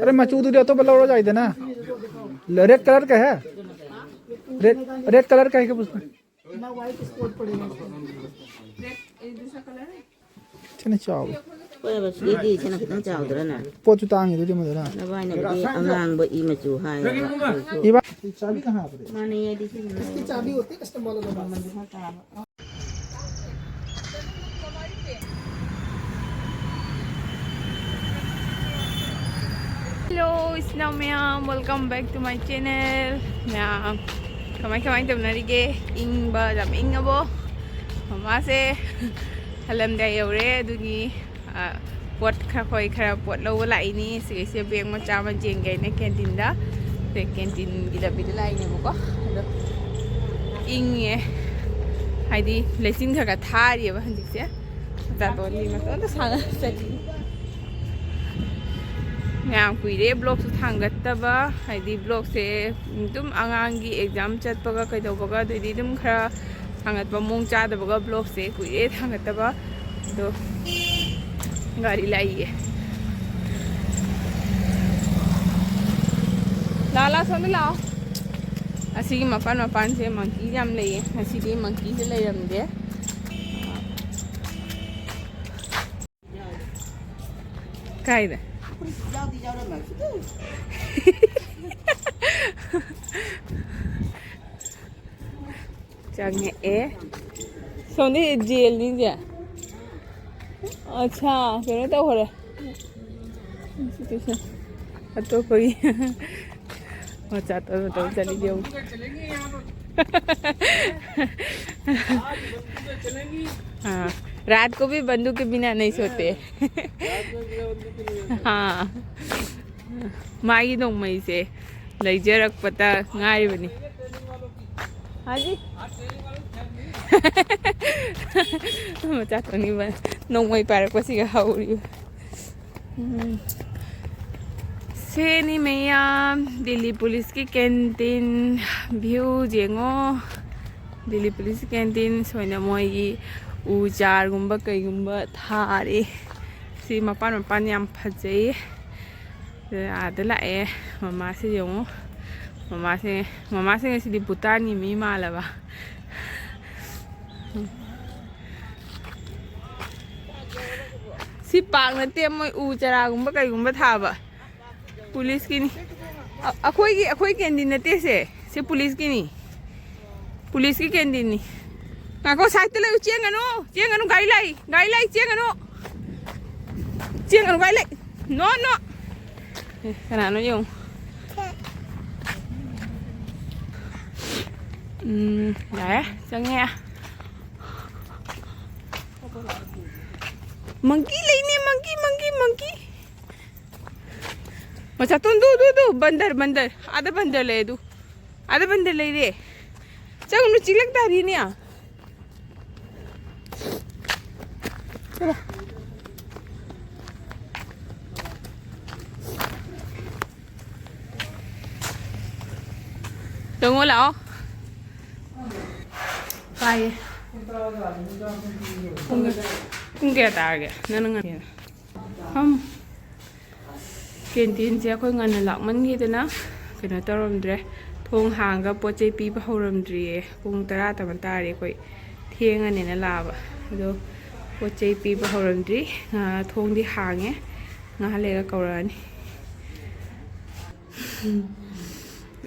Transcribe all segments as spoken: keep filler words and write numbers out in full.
ꯑꯔꯦ, ꯃꯆꯨꯗꯨꯗꯤ ꯑꯇꯣꯞꯄ ꯂꯧꯔ ꯌꯥꯏꯗꯅ꯫ ꯔꯦꯗ ꯀꯂꯔ ꯀ ꯍꯦ? ꯔꯦꯗ, ꯔꯦꯗ ꯀꯂꯔ ꯀ ꯍꯦ? ꯁꯤꯅ ꯆꯥꯎꯋꯤ꯫ ꯍꯣꯏ, ꯁꯤꯗꯩꯗꯤ ꯁꯤꯅ ꯈꯤꯇꯪ ꯆꯥꯎꯗ꯭ꯔꯅꯦ? ꯄꯣꯠꯁꯨ ꯇꯥꯡꯉꯤ ꯑꯗꯨꯗꯤ ꯃꯗꯨꯅ꯫ ꯅꯕꯥꯏꯅꯕꯗꯤ ꯑꯉꯥꯡꯕ ꯏ ꯃꯆꯨ ꯍꯥꯏꯌꯦꯕ꯫ ꯏꯕꯥ-, ꯆꯥꯕꯤ ꯀꯍꯥ ꯍꯥꯞꯄꯗꯤ? ꯃꯥꯅꯦ, ꯑꯩꯗꯤ ꯁꯤꯁꯤꯅ ꯃꯃꯜꯁꯨ ꯈꯔ ꯇꯥꯕ꯫ Hello, ꯏꯆꯤꯟ ꯏꯅꯥꯎ ꯃꯌꯥꯝ, welcome back to my channel. ꯃꯌꯥꯝ, ꯀꯃꯥꯏ ꯀꯃꯥꯏ ꯇꯧꯅꯔꯤꯒꯦ? ꯏꯪꯕ ꯌꯥꯝ ꯏꯪꯉꯕꯣ? ꯃꯃꯥꯁꯦ ꯍꯜꯂꯝꯗꯥꯏ ꯌꯧꯔꯦ, ꯑꯗꯨꯒꯤ, ꯑ, ꯄꯣꯠ ꯈꯔ, ꯍꯣꯏ, ꯈꯔ ꯄꯣꯠ ꯂꯧꯕ ꯂꯥꯛꯏꯅꯤ꯫ ꯁꯤꯒꯩꯁꯦ ꯕꯦꯒ ꯃꯆꯥ ꯑꯃ ꯆꯦꯟꯒꯦ ꯍꯥꯏꯅ ꯀꯦꯟꯇꯤꯟꯗ, ꯑꯗꯩ ꯀꯦꯟꯇꯤꯟꯒꯤ ꯂꯝꯕꯤꯗ ꯂꯥꯛꯏꯅꯦꯕꯀꯣ꯫ ꯑꯗꯣ ꯏꯪꯉꯦ, ꯍꯥꯏꯗꯤ ꯂꯩꯆꯤꯟ ꯈꯔ ꯈꯔ ꯊꯥꯔꯤꯑꯕ ꯍꯧꯖꯤꯛꯁꯦ꯫ ꯃꯆꯥꯇꯣꯟꯗꯤ ꯃꯇꯣꯟꯗ ꯁꯥꯟꯅ ꯆꯠꯂꯤ꯫ ꯌꯥꯝ ꯀꯨꯏꯔꯦ ꯕ꯭ꯂꯣꯛꯁꯨ ꯊꯥꯡꯒꯠꯇꯕ, ꯍꯥꯏꯗꯤ ꯕ꯭ꯂꯣꯛꯁꯦ ꯑꯗꯨꯝ ꯑꯉꯥꯡꯒꯤ ꯑꯦꯛꯖꯥꯝ ꯆꯠꯄꯒ ꯀꯩꯗꯧꯕꯒ, ꯑꯗꯩꯗꯤ ꯑꯗꯨꯝ ꯈꯔ ꯊꯥꯡꯒꯠꯄ ꯃꯑꯣꯡ ꯆꯥꯗꯕꯒ ꯕ꯭ꯂꯣꯛꯁꯦ ꯀꯨꯏꯔꯦ ꯊꯥꯡꯒꯠꯇꯕ꯫ ꯑꯗꯣ ꯒꯥꯔꯤ ꯂꯥꯛꯏꯌꯦ꯫ ꯂꯥꯛꯑꯣ, ꯂꯥꯛꯑꯣ, ꯁꯣꯝꯗ ꯂꯥꯛꯑꯣ꯫ ꯑꯁꯤꯒꯤ ꯃꯄꯥꯟ ꯃꯄꯥꯟꯁꯦ ꯃꯪꯀꯤ ꯌꯥꯝ ꯂꯩꯌꯦ꯫ ꯉꯁꯤꯗꯤ ꯃꯪꯀꯤꯁꯦ ꯂꯩꯔꯝꯗꯦ꯫ ꯀꯥꯏꯗ? ꯆꯪꯉꯛꯑꯦ꯫ ꯁꯣꯝꯗꯤ ꯖꯦꯜꯅꯤꯁꯦ꯫ ꯑꯠꯁꯥ, ꯀꯩꯅꯣ ꯇꯧꯈ꯭ꯔꯦ꯫ ꯑꯇꯣꯞꯄꯒꯤ ꯃꯆꯥ ꯇꯧꯔ ꯇꯧꯔ ꯆꯠꯂꯤ ꯌꯦꯡꯉꯨ꯫ ꯑꯥ, रात को भी बंदूक के बिना नहीं सोते। ꯑꯥ, ꯃꯥꯒꯤ ꯅꯣꯡꯃꯩꯁꯦ ꯂꯩꯖꯔꯛꯄꯇ ꯉꯥꯏꯔꯤꯕꯅꯤ꯫ ꯍꯥꯏꯗꯤ? ꯃꯆꯥ ꯇꯣꯅꯤꯕ ꯅꯣꯡꯃꯩ ꯄꯥꯏꯔꯛꯄꯁꯤꯒ ꯍꯧꯔꯤꯕ꯫ ꯎꯝ꯫ ꯁꯦꯅꯤ ꯃꯌꯥꯝ, ꯗꯤꯜꯂꯤ ꯄꯨꯂꯤꯁꯀꯤ ꯀꯦꯟꯇꯤꯟ ꯚ꯭ꯌꯨ ꯌꯦꯡꯉꯣ꯫ ꯗꯤꯜꯂꯤ ꯄꯨꯂꯤꯁ ꯀꯦꯟꯇꯤꯟ ꯁꯣꯏꯅ ꯃꯣꯏꯒꯤ ꯎ ꯆꯥꯔꯒꯨꯝꯕ ꯀꯩꯒꯨꯝꯕ ꯊꯥꯔꯤ꯫ ꯁꯤ ꯃꯄꯥꯟ ꯃꯄꯥꯟ ꯌꯥꯝ ꯐꯖꯩ꯫ ꯑꯥꯗ ꯂꯥꯛꯑꯦ꯫ ꯃꯃꯥꯁꯦ ꯌꯦꯡꯉꯨ꯫ ꯃꯃꯥꯁꯦ, ꯃꯃꯥꯁꯦ ꯉꯁꯤꯗꯤ ꯚꯨꯇꯥꯟꯒꯤ ꯃꯤ ꯃꯥꯜꯂꯕ꯫ ꯁꯤ ꯄꯥꯛ ꯅꯠꯇꯦ, ꯃꯣꯏ ꯎ ꯆꯥꯔꯥꯒꯨꯝꯕ ꯀꯩꯒꯨꯝꯕ ꯊꯥꯕ꯫ ꯄꯨꯂꯤꯁꯀꯤꯅꯤ꯫ ꯑ-, ꯑꯩꯈꯣꯏꯒꯤ, ꯑꯩꯈꯣꯏ ꯀꯦꯟꯇꯤꯟ ꯅꯠꯇꯦ ꯁꯦ꯫ ꯁꯤ ꯄꯨꯂꯤꯁꯀꯤꯅꯤ꯫ ꯄꯨꯂꯤꯁꯀꯤ ꯀꯦꯟꯇꯤꯟꯅꯤ꯫ ꯉꯥꯏꯈꯣ, ꯁꯥꯏꯠꯇ ꯂꯩꯌꯨ, ꯆꯦꯟꯒꯅꯨ꯫ ꯆꯦꯟꯒꯅꯨ, ꯒꯥꯔꯤ ꯂꯥꯛꯏ꯫ ꯒꯥꯔꯤ ꯂꯥꯛꯏ, ꯆꯦꯟꯒꯅꯨ꯫ ꯆꯦꯟꯒꯅꯨ, ꯒꯥꯔꯤ ꯂꯥꯛꯏ꯫ No, no꯫ ꯑꯦ, ꯀꯅꯥꯅꯣ ꯌꯦꯡꯉꯨ꯫ ꯎꯝ, ꯌꯥꯔꯦ, ꯆꯪꯉꯦ꯫ ꯃꯪꯀꯤ ꯂꯩꯅꯦ, ꯃꯪꯀꯤ, ꯃꯪꯀꯤ, ꯃꯪꯀꯤ꯫ ꯃꯆꯥꯇꯣꯟ, ꯗꯨ, ꯗꯨ, ꯗꯨ, ꯕꯟꯗꯔ, ꯕꯟꯗꯔ꯫ ꯑꯥꯗ ꯕꯟꯗꯔ ꯂꯩ, ꯑꯗꯨ꯫ ꯑꯥꯗ ꯕꯟꯗꯔ ꯂꯩꯔꯦ꯫ ꯆꯪꯒꯅꯨ, ꯆꯤꯛꯂꯛ ꯇꯥꯔꯤꯅꯦ꯫ ꯆꯠꯂꯣ꯫ ꯆꯪꯉꯣ ꯂꯥꯛꯑꯣ꯫ ꯄꯥꯏꯌꯦ꯫ ꯄꯨꯡ ꯀꯌꯥ, ꯄꯨꯡ ꯀꯌꯥ ꯇꯥꯔꯒꯦ? ꯅꯪꯅ ꯉꯟꯅ꯫ ꯐꯝ꯫ ꯀꯦꯟꯇꯤꯟꯁꯦ ꯑꯩꯈꯣꯏ ꯉꯟꯅ ꯂꯥꯛꯃꯟꯈꯤꯗꯅ ꯀꯩꯅꯣ ꯇꯧꯔꯝꯗ꯭ꯔꯦ꯫ ꯊꯣꯡ ꯍꯥꯡꯉꯒ ꯄꯣꯠ ꯆꯩ ꯄꯤꯕ ꯍꯧꯔꯝꯗ꯭ꯔꯤꯌꯦ꯫ ꯄꯨꯡ ꯇꯔꯥ ꯇꯃꯟ ꯇꯥꯔꯦ ꯑꯩꯈꯣꯏ ꯊꯦꯡꯉꯅꯦꯅ ꯂꯥꯛꯑꯕ꯫ ꯑꯗꯣ ꯄꯣꯠ ꯆꯩ ꯄꯤꯕ ꯍꯧꯔꯝꯗ꯭ꯔꯤ꯫ ꯉꯥ-, ꯊꯣꯡꯗꯤ ꯍꯥꯡꯉꯦ꯫ ꯉꯥꯏꯍꯥꯛ ꯂꯩꯔꯒ ꯀꯧꯔꯛꯑꯅꯤ꯫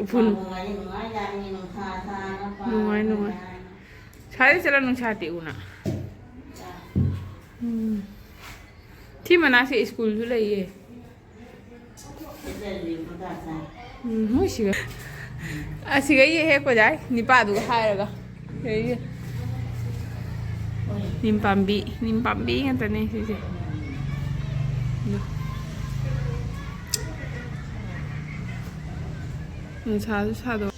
ꯎꯐꯨꯟ꯫ ꯅꯨꯡꯉꯥꯏ, ꯅꯨꯡꯉꯥꯏ꯫ ꯁ꯭ꯋꯥꯏꯗ ꯆꯠꯂ ꯅꯨꯡꯁꯥ ꯇꯦꯛꯎꯅ꯫ ꯎꯝ꯫ ꯁꯤ ꯃꯅꯥꯛꯁꯦ ꯁ꯭ꯀꯨꯜꯁꯨ ꯂꯩꯌꯦ꯫ ꯎꯝ, ꯃꯣꯏ ꯁꯤꯒ, ꯑꯁꯤꯒ ꯌꯦ ꯍꯦꯛꯄ ꯌꯥꯏ, ꯅꯤꯄꯥꯗꯨꯒ ꯍꯥꯏꯔꯒ꯫ ꯌꯦ, ꯌꯦ꯫ ꯅꯤꯝ ꯄꯥꯝꯕꯤ, ꯅꯤꯝ ꯄꯥꯝꯕꯤ ꯉꯥꯛꯇꯅꯦ ꯁꯤꯁꯦ꯫ ꯅꯨꯡꯁꯥꯁꯨ ꯁꯥꯗꯣꯛ꯫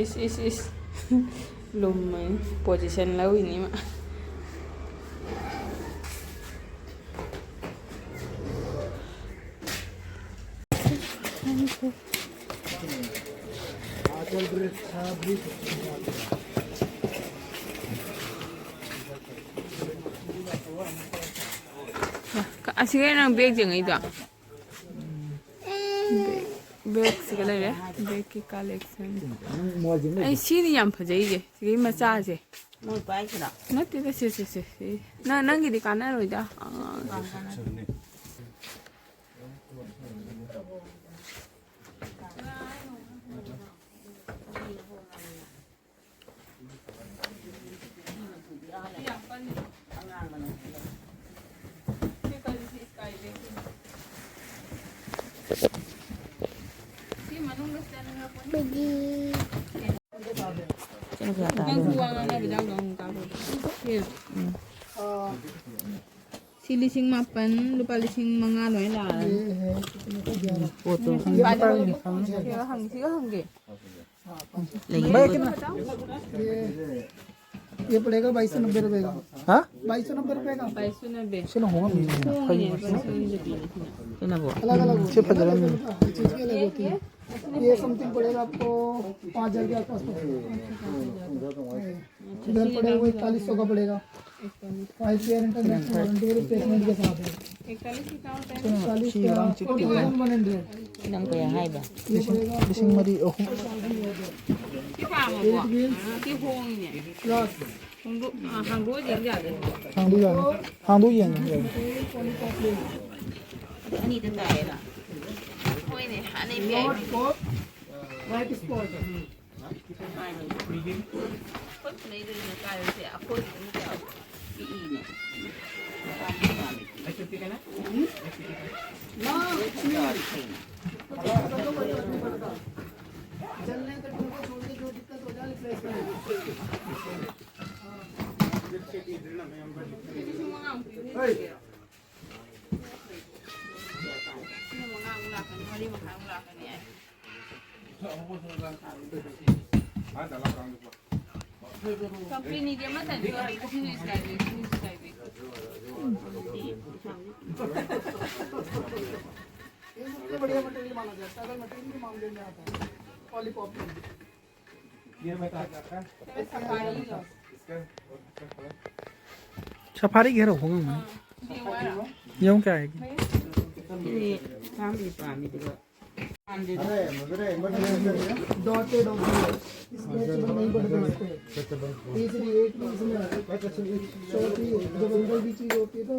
ꯏꯁ, ꯏꯁ, ꯏꯁ꯫ ꯂꯨꯝꯃꯦ꯫ Position ꯂꯧꯔꯤꯅꯤ ꯃꯥ꯫ ꯑꯁꯤꯒ ꯅꯪ bag ꯆꯤꯡꯉꯛꯏꯗꯣ? Bag, bagꯁꯤꯒ ꯂꯩꯔꯦ꯫ Bagꯀꯤ collection꯫ ꯑꯩ ꯁꯤꯅꯤ ꯌꯥꯝ ꯐꯖꯩꯁꯦ, ꯁꯤꯒꯤ ꯃꯆꯥꯁꯦ꯫ ꯃꯣꯏ ꯄꯥꯏꯁꯤꯔꯣ? ꯅꯠꯇꯦꯗ, ꯁꯦ, ꯁꯦ, ꯁꯦ, ꯁꯦ꯫ ꯅꯪ, ꯅꯪꯒꯤꯗꯤ ꯀꯥꯟꯅꯔꯣꯏꯗ꯫ ꯑꯉꯥꯡ ꯁꯤ ꯂꯤꯁꯤꯡ ꯃꯥꯄꯟ, ꯂꯨꯄꯥ ꯂꯤꯁꯤꯡ ꯃꯉꯥ ꯂꯣꯏ ꯂꯥꯛꯑꯅꯤ꯫ ꯄꯣꯠꯇꯣ ꯈꯪꯗꯦ꯫ ꯁꯤꯒ ꯍꯪ-, ꯁꯤꯒ ꯍꯪꯒꯦ꯫ ꯂꯩ꯫ ये, ये पड़ेगा बाईस सौ नब्बे रुपए का। हाँ? बाईस सौ नब्बे रुपए का। ꯁꯤꯅ ꯍꯣꯡꯉꯝꯅꯤ꯫ ꯁꯤꯅꯕꯨ? अलग अलग होती है। ये चीज़ की अलग होती है। ये समथिंग पड़ेगा आपको पाँच हज़ार के आसपास पड़ेगा। इधर पड़ेगा वो इकतालीस सौ का पड़ेगा। Five year international warranty replacement के साथ है। इकतालीस का, फोर्टी थाउजेंड वन हंड्रेड। ꯅꯪ ꯀꯌꯥ ꯍꯥꯏꯕ? ये पड़ेगा आपको ꯂꯤꯁꯤꯡ ꯃꯔꯤ ꯑꯍꯨꯝ꯫ ꯁꯤ ꯄꯥꯝꯃꯕꯣ? ꯁꯤ ꯍꯣꯡꯉꯤꯅꯦ꯫ प्लस ꯍꯣꯡꯗꯣꯛ-, ꯑ, ꯍꯥꯡꯗꯣꯛꯑ ꯌꯦꯡ ꯌꯥꯅꯤ꯫ ꯍꯥꯡꯗꯣꯛ ꯌꯥꯅꯤ꯫ ꯍꯥꯡꯗꯣꯛ ꯌꯦꯡꯉꯣ꯫ ꯑꯗꯨ ꯑꯅꯤꯗ ꯇꯥꯏꯌꯦꯅ꯫ ꯍꯣꯏꯅꯦ, ꯑꯅꯤ ꯄꯤ꯫ Not for white spot. ꯑꯩꯈꯣꯏ ꯄꯨꯅꯩꯗꯨꯅ ꯀꯥꯏꯔꯁꯦ, ꯑꯩꯈꯣꯏꯒꯤꯗꯨꯅ ꯀꯌꯥ ꯄꯤꯛꯏꯅꯦ꯫ कंपनी नीचे मत है, लेकिन इसमें इसका भी, इसमें इसका भी। ये सबसे बढ़िया मटेरियल माना जाता है, अगर मटेरियल के मामले में आता है, पॉलीपॉप। ये बताया जाता है। सफारी घेरा होगा मैं। ये क्या है? ये काम भी पानी दिखा। डॉटेड ऑफ स्क्रैचेबल नहीं पड़ते इस पे। तीसरी एक भी इसमें है। चौथी, जब अंदर भी चीज होती है तो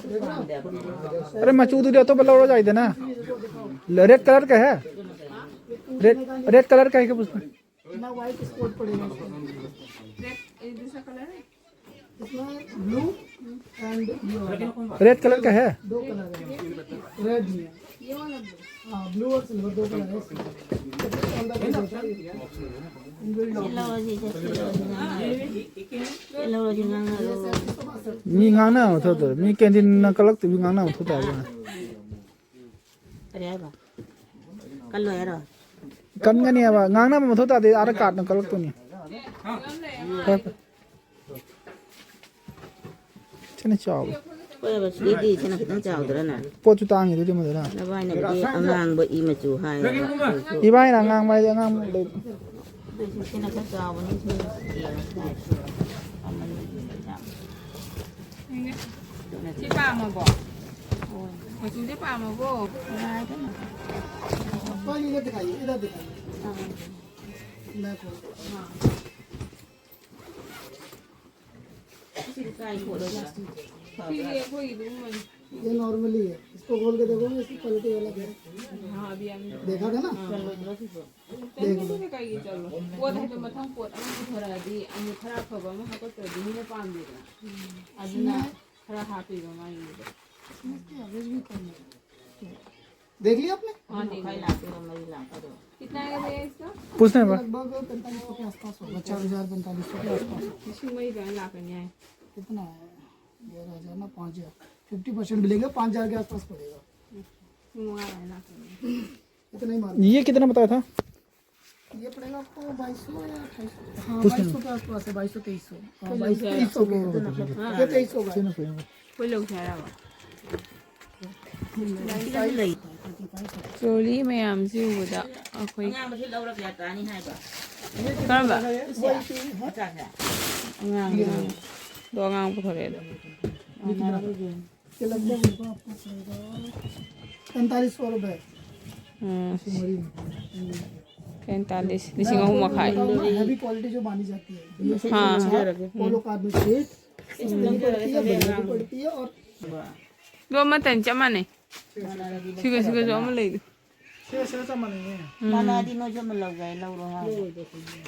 देखो ना। अरे मचू दूरी तो बल्ला उड़ा जाइदे ना। रेड कलर का है? रेड, रेड कलर का है क्या पूछना? ना व्हाइट स्पॉट पड़ेगा इसमें। रेड, ये दूसरा कलर है? इसमें ब्लू एंड ये वाला। रेड कलर का है? दो कलर है। रेड नहीं है। ये वाला ब्लू। हाँ, ब्लू और सिल्वर दो कलर है इसमें। ꯂꯧꯔꯁꯤ, ꯆꯠꯁꯤ, ꯂꯧꯔꯁꯤ, ꯉꯥꯡꯅꯔꯣ꯫ ꯂꯧꯔꯁꯤ, ꯉꯥꯡꯅꯔꯣ꯫ ꯃꯤ ꯉꯥꯡꯅꯕ ꯊꯣꯛꯇ꯭ꯔꯣ? ꯃꯤ ꯀꯦꯟꯇꯤꯟꯅ ꯀꯜꯂꯛꯇꯕꯤ ꯉꯥꯡꯅꯕ ꯊꯣꯛꯇꯥꯕ꯫ ꯀꯔꯤ ꯍꯥꯏꯕ? ꯀꯜꯂꯣꯏ ꯍꯥꯏꯔꯣ? ꯀꯟꯒꯅꯤ ꯍꯥꯏꯕ, ꯉꯥꯡꯅꯕ ꯃꯊꯧ ꯇꯥꯗꯦ, ꯑꯥꯗ ꯀꯥꯔꯠꯅ ꯀꯜꯂꯛꯇꯣꯏꯅꯤ꯫ ꯐꯔꯦ, ꯐꯔꯦ꯫ ꯁꯤꯅ ꯆꯥꯎꯋꯤ꯫ ꯍꯣꯏ ꯍꯥꯏꯕ, ꯁꯤꯗꯩꯗꯤ ꯁꯤꯅ ꯈꯤꯇꯪ ꯆꯥꯎꯗ꯭ꯔꯅ? ꯄꯣꯠꯁꯨ ꯇꯥꯡꯉꯤ ꯑꯗꯨꯗꯤ ꯃꯗꯨꯅ꯫ ꯅꯕꯥꯏꯅꯕꯨꯗꯤ ꯑꯉꯥꯡꯕ ꯏ ꯃꯆꯨ ꯍꯥꯏꯌꯦꯕ꯫ ꯏꯕꯥꯏꯅ ꯑꯉꯥꯡꯕ ꯍꯥꯏꯗꯤ ꯑꯉꯥꯡꯕ ꯂꯩ꯫ ꯑꯗꯨꯏꯁꯨ ꯁꯤꯅ ꯈꯔ ꯆꯥꯎꯕꯅꯤ, ꯁꯤꯅ ꯌꯦꯡꯉꯣ꯫ ꯃꯃꯜ ꯌꯥꯝ ꯁꯤ ꯄꯥꯝꯃꯕꯣ? ꯃꯆꯨꯁꯦ ꯄꯥꯝꯃꯕꯣ? ꯉꯥꯏꯗꯅ꯫ ꯄꯥꯅꯤꯒ ꯗꯤꯈꯥꯏꯌꯦ, ꯏꯗ ꯗꯤꯈꯥꯏꯌꯦ꯫ ꯑꯥ꯫ ꯂꯥꯏꯈꯣ꯫ ꯑꯥ꯫ ꯁꯤꯗꯤ ꯀꯥꯏ ꯈꯣꯠꯂꯒ? ꯁꯤꯗꯤ ꯑꯩꯈꯣꯏꯒꯤ ꯑꯗꯨꯒꯨꯝꯕꯅꯤ꯫ ये नॉर्मली है, इसको खोल के देखोगे, इसकी क्वालिटी अलग है। हाँ, अभी हमने देखा था ना? हाँ। ꯆꯟꯕꯗꯨꯅ ꯁꯤꯁꯨ꯫ ꯆꯟꯕꯗꯨꯗꯤ ꯀꯩꯒꯤ ꯆꯜꯂꯣꯏ? ꯄꯣꯠ ꯍꯥꯏꯗꯣ ꯃꯊꯪ ꯄꯣꯠ ꯑꯃ ꯄꯨꯊꯣꯔꯛꯑꯗꯤ ꯑꯃꯨꯛ ꯈꯔ ꯑꯐꯕ ꯑꯃ ꯍꯥꯞꯀꯠꯇ꯭ꯔꯗꯤ ꯃꯤꯅ ꯄꯥꯝꯗꯦꯗꯅ꯫ ꯑꯗꯨꯅ ꯈꯔ ꯍꯥꯞꯄꯤꯕ ꯃꯥꯒꯤꯗꯣ꯫ इसमें इसकी एवरेज भी कम है। देख लिया आपने? हाँ, देख लिया। ꯃꯈꯥꯏ ꯂꯥꯛꯇꯣꯏꯔꯣ, ꯃꯔꯤ ꯂꯥꯛꯀꯗꯣꯏꯔꯣ? कितना आएगा भैया इसका? पूछ रहे हैं, लगभग पैंतालीस सौ के आसपास होगा, चार हज़ार पैंतालीस सौ के आसपास होगा। ꯂꯤꯁꯤꯡ ꯃꯔꯤ ꯑꯗꯨꯃꯥꯏꯅ ꯂꯥꯛꯀꯅꯤ ꯍꯥꯏ꯫ कितना है? ग्यारह हज़ार ना, पाँच हज़ार, फिफ्टी परसेंट भी लेंगे, पाँच हज़ार के आसपास पड़ेगा। ꯂꯤꯁꯤꯡ ꯃꯉꯥ ꯑꯗꯨꯃꯥꯏꯅ ꯂꯥꯛꯀꯅꯤ꯫ इतना ही माल। ये कितना बताया था? ये पड़ेगा आपको बाईस सौ या अट्ठाईस सौ। हाँ, कुछ नहीं। बाईस सौ के आसपास है, बाईस सौ, तेईस सौ। हाँ, कोई बाईस सौ, लग जाएगा। तेईस सौ के। हाँ। ये तेईस सौ का है। चलो, कोई ना। कोई लोग जा रहा है। ꯆꯣꯔꯤ ꯃꯌꯥꯝꯁꯤ ꯎꯕꯗ ꯑꯩꯈꯣꯏ ꯑꯉꯥꯡꯕꯁꯤ ꯂꯧꯔꯒꯦ, ꯑꯆꯥꯅꯤ ꯍꯥꯏꯕ꯫ ꯀꯔꯝꯕ? ꯋꯥꯏꯠꯇꯤ, ꯍꯥ? ꯑꯆꯥꯁꯦ꯫ ꯑꯉꯥꯡꯕ꯫ ꯑꯗꯣ ꯑꯉꯥꯡꯕ ꯐꯔꯦ ꯑꯗꯣ꯫ ये कितना? ये लगभग होगा आपको पड़ेगा पैंतालीस सौ रुपए। ꯎꯝ꯫ ꯃꯔꯤ꯫ ꯄꯦꯟꯇꯥꯂꯤꯁ, ꯂꯤꯁꯤꯡ ꯑꯍꯨꯝ ꯃꯈꯥꯏ꯫ ꯍꯦꯚꯤ ꯀ꯭ꯋꯥꯂꯤꯇꯤ ꯖꯣ ꯃꯥꯅꯤ ꯖꯥꯇꯤ ꯍꯥꯏ꯫ ꯍꯥ꯫ ꯄꯣꯂꯣ ꯀꯥꯔꯗ ꯁꯦꯠ, ꯏꯁꯇꯤꯜꯒꯤ ꯄꯣꯠꯇꯤ ꯌꯥꯝ ꯕ꯭ꯔꯦꯟꯗꯦꯗ ꯄꯣꯠꯇꯤ ꯑꯣꯔ ꯑꯗꯣ ꯑꯃꯠꯇꯅꯤ, ꯆꯞ ꯃꯥꯟꯅꯩ꯫ ꯁꯤꯒ ꯁꯤꯒꯁꯨ ꯑꯃ ꯂꯩꯗꯣ꯫ ꯁꯤꯒ ꯁꯤꯒ ꯆꯞ ꯃꯥꯟꯅꯩꯅꯦ꯫ ꯎꯝ꯫ ꯃꯥꯟꯅꯔꯗꯤ ꯅꯣꯏꯁꯨ ꯑꯃ ꯂꯧꯒꯦ ꯍꯥꯏ, ꯂꯧꯔꯣ ꯍꯥꯏ꯫ ꯂꯧꯔꯣꯏꯗ ꯑꯩꯈꯣꯏꯗꯤ꯫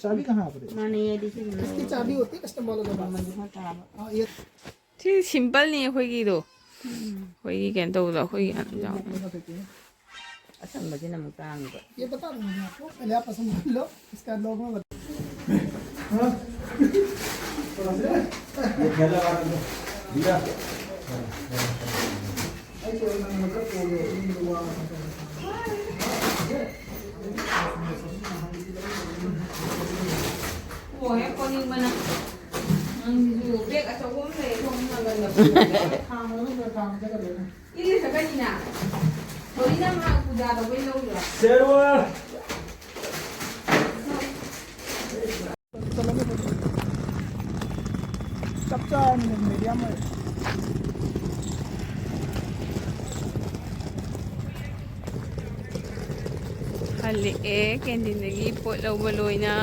ꯆꯥꯕꯤ ꯀꯍꯥ ꯄꯔꯦ? ꯃꯥꯟꯅꯩ ꯍꯥꯏꯗꯤ ꯁꯤꯒꯨꯝꯕ ꯏꯁꯀꯤ ꯆꯥꯕꯤ ꯍꯣꯇꯤ ꯀꯁꯇꯃꯔ ꯂꯣꯒꯣ ꯄꯥꯁ꯫ ꯃꯃꯜꯁꯨ ꯈꯔ ꯇꯥꯕ꯫ ꯁꯤ ꯁꯤꯝꯄꯜꯅꯤ ꯑꯩꯈꯣꯏꯒꯤꯗꯣ꯫ ꯎꯝ꯫ ꯑꯩꯈꯣꯏꯒꯤ ꯀꯩꯅꯣ ꯇꯧꯕꯗꯣ, ꯑꯩꯈꯣꯏꯒꯤ ꯌꯥꯝ ꯌꯥꯎ-, ꯑꯁꯪꯕꯁꯤꯅ ꯑꯃꯨꯛ ꯇꯥꯡꯉꯤꯕ꯫ ये बता दूंगा मैं आपको, पहले आप पसंद कर लो, इसका ब्लॉग में बता। ꯑꯣ, ꯍꯦꯛ ꯀꯣꯟꯅꯤꯡꯕꯅ꯫ ꯅꯪꯁꯤꯁꯨ ꯕꯦꯛ ꯑꯆꯧꯕ ꯑꯃ ꯂꯩꯌꯦ, ꯊꯣꯡ ꯅꯥꯀꯟꯗ꯫ ꯊꯥꯡ ꯃꯅꯨꯡꯗ ꯊꯥꯡ ꯆꯠꯀꯗꯣꯏꯅꯦ꯫ ꯏꯜꯂꯤ ꯆꯠꯀꯅꯤꯅ꯫ ꯍꯧꯖꯤꯛ ꯅꯪ ꯉꯥꯏꯍꯥꯛ ꯄꯨꯖꯥ ꯇꯧꯕꯩ ꯂꯧꯔꯤꯔꯣ? ꯆꯞ ꯆꯥꯔꯕꯅꯦ, ꯃꯦꯗꯤꯌꯝ ꯑꯣꯏ꯫ ꯍꯜꯂꯛꯑꯦ ꯀꯦꯟꯇꯤꯟꯗꯒꯤ ꯄꯣꯠ ꯂꯧꯕ ꯂꯣꯏꯅ꯫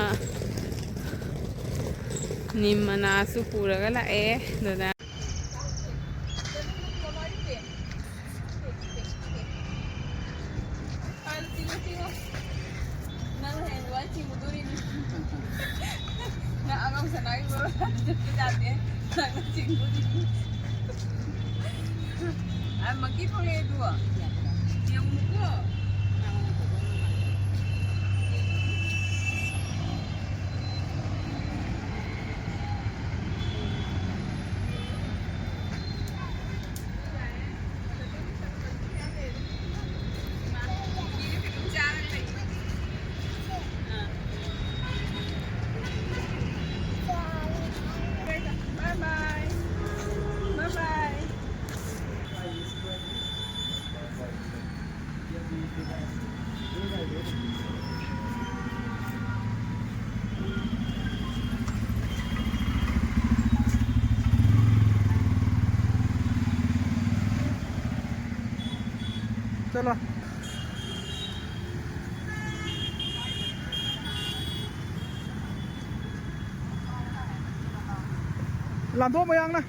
ꯅꯤꯝ ꯃꯅꯥꯁꯨ ꯄꯨꯔꯒ ꯂꯥꯛꯑꯦ ꯑꯗꯨꯅ꯫ ꯅꯪ ꯍꯌꯦꯡ ꯋꯥꯏ ꯆꯤꯡꯉꯨꯗꯣꯔꯤꯅꯤ꯫ ꯅꯪ ꯑꯉꯥꯡ ꯁꯅꯥꯒꯤ ꯃꯔꯣꯜ ꯆꯠꯄ ꯌꯥꯗꯦ꯫ ꯅꯪꯅ ꯆꯤꯡꯗꯣꯔꯤꯅꯤ꯫ ꯑ, ꯃꯀꯤ ꯊꯣꯛꯂꯛꯑꯦ ꯑꯗꯨ꯫ ꯌꯦꯡꯉꯨꯀꯣ꯫ ꯆꯠꯂꯣ꯫ ꯂꯥꯟꯊꯣꯛ ꯃꯌꯥꯡꯅ꯫